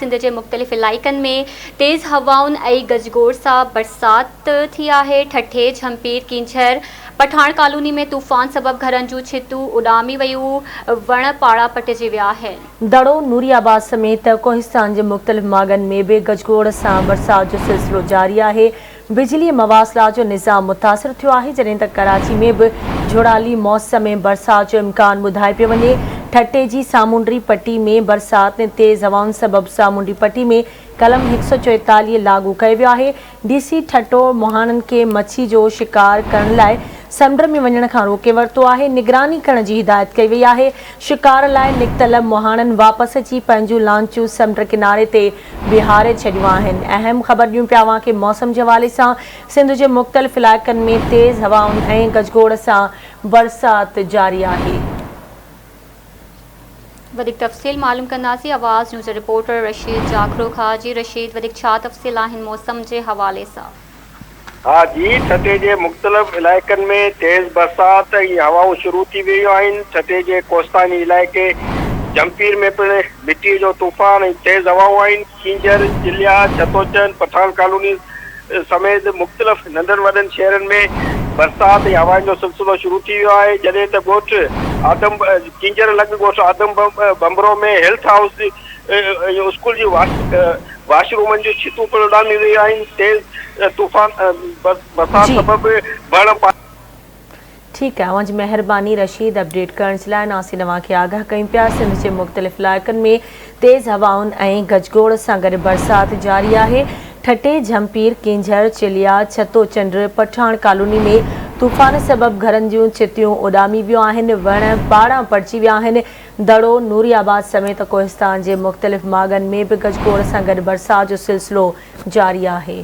سنڌ جي مختلف علائقن ۾ تيز هوائن ۽ گجگوڙ سان برسات ٿي آهي. ٺٽي، جهمپير، ڪينجهر، پٺاڻ ڪالوني ۾ طوفان سبب گهرن جون ڇتون اڏامي ويون، وڻ پاڙا پٽجي ويا آهن. دڙو، نوري آباد سميت ڪوهستان جي مختلف ماڳن ۾ به گجگوڙ سان برسات جو سلسلو جاري آهي. بجلي ۽ مواصلات جو نظام متاثر ٿيو آهي، جڏهن ته ڪراچي ۾ به جهڙالي موسم ۾ برسات جو امڪان ٻڌايو پيو وڃي. ٺٽي جي سامونڊي پٽي ۾ برسات ۽ تيز هوائن سبب سامونڊي پٽي ۾ قلم 144 لاڳو ڪيو ويو آهي. ڊي سي ٺٽو مهاڻن کي مڇي جو شڪار ڪرڻ لاء سمنڊ ۾ وڃڻ کان روڪي ورتو آهي، نگراني ڪرڻ جي هدايت ڪئي وئي آهي. شڪار لاء نڪتل مهاڻن واپس اچي پنهنجون لانچون سمنڊ ڪناري تي بيهاري ڇڏيون آهن. اهم خبر ڏيون پيا اوهان کي موسم جي حوالي سان سنڌ جي مختلف علائقن ۾ تيز هوائن ۽ گجگوڙ سان برسات جاري آهي. وڌيڪ تفصيل معلوم ڪنداسين آواز نيوز رپورٽر رشيد جاکرو کان جي رشيد وڌيڪ ڇا تفصيل آهن موسم جي حوالي سان. ها جي ٺٽي جي مختلف علائقن ۾ تيز برسات ۽ هوائون شروع ٿي ويون آهن، ٺٽي جي ڪوهستاني علائقي جهمپير ۾ پڻ مٽي جو طوفان ۽ تيز هوائون آهن، ڪينجهر، چليا، ڇتوچن، پٺاڻ ڪالوني سميت مختلف ننڍن وڏن شهرن ۾ برسات ۽ هوائن جو سلسلو شروع ٿي ويو آهي، جڏهن ته ڳوٺ آدم ڪينجهر لڳ ڳوٺ آدم ڀنڀرو ۾ هيلٿ هائوس ۽ اسڪول جي واش رومن جون ڇتون پڻ اڏامي ويون آهن، تيز طوفان برسات سبب وڻ پاڙا. ٺيڪ آهي اوهان جي مهرباني رشيد اپڊيٽ ڪرڻ جي لاء ناصرين اوهان کي آگاهه ڪيون پيا سنڌ جي مختلف علائقن ۾ تيز هوائن ۽ گجگوڙ سان گڏ برسات جاري آهي ٺٽي جهمپير ڪينجهر چليا ڇتو چنڊ پٺاڻ ڪالوني ۾ طوفان سبب گهرن جون ڇتيون اڏامي ويون آهن وڻ پاڙان پٽجي ويا آهن دڙو، نوري آباد سميت ڪوهستان جي مختلف ماڳن ۾ به گجگوڙ سان گڏ برسات جو سلسلو جاري آهي.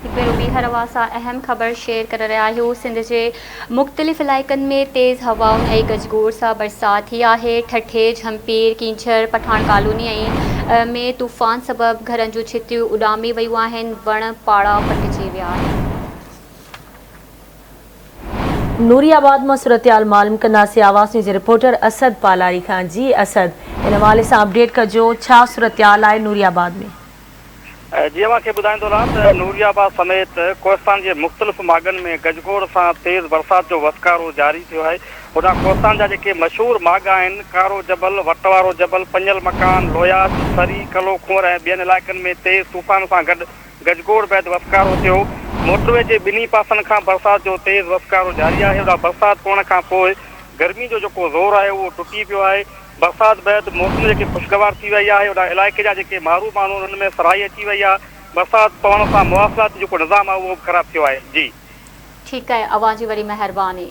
هڪ ڀيرو ٻيهر اوهان سان اهم خبر شيئر ڪري رهيا آهيون سنڌ جي مختلف علائقن ۾ تيز هوائن ۽ گجگوڙ سان برسات ٿي آهي ٺٽي، جهمپير، ڪينجهر، پٺاڻ ڪالوني ۽ ۾ طوفان سبب گهرن جون ڇتيون اڏامي ويون آهن وڻ پاڙا پٽجي ويا آهن. نوري آباد مان صورتحال معلوم ڪنداسين آواز نيوز جي رپورٽر اسد پالاري کان جي اسد ان حوالي سان اپڊيٽ ڪجو ڇا صورتحال آهي نوري آباد ۾. جي اوهان کي ٻڌائيندو رهان ته نوري آباد سميت ڪوهستان جي مختلف ماڳن ۾ گجگوڙ سان تيز برسات جو وسڪارو جاري ٿيو آهي هوڏانهن ڪوهستان جا جيڪي مشهور ماڳ آهن ڪارو جبل، وٽ وارو جبل، پڃل مڪان، لوياچ، سري، ڪلو کنور ۽ ٻين علائقن ۾ تيز طوفان سان گڏ گجگوڙ بعد وسڪارو ٿيو. موٽروي جي ٻنهي پاسن کان برسات جو تيز وسڪارو جاري آهي. هوڏانهن برسات پوڻ کان پوء گرمي جو جيڪو زور آهي اهو ٽٽي پيو آهي. برسات بعد موسم جيڪي خوشگوار ٿي وئي آهي. هوڏانهن علائقي جا جيڪي مارو ماڻهو آهن انهن ۾ سرهائي اچي وئي آهي. برسات پوڻ سان مواصلاتي جيڪو نظام آهي اهو به خراب ٿيو آهي. جي. ٺيڪ آهي اوهان جي وڏي مهرباني.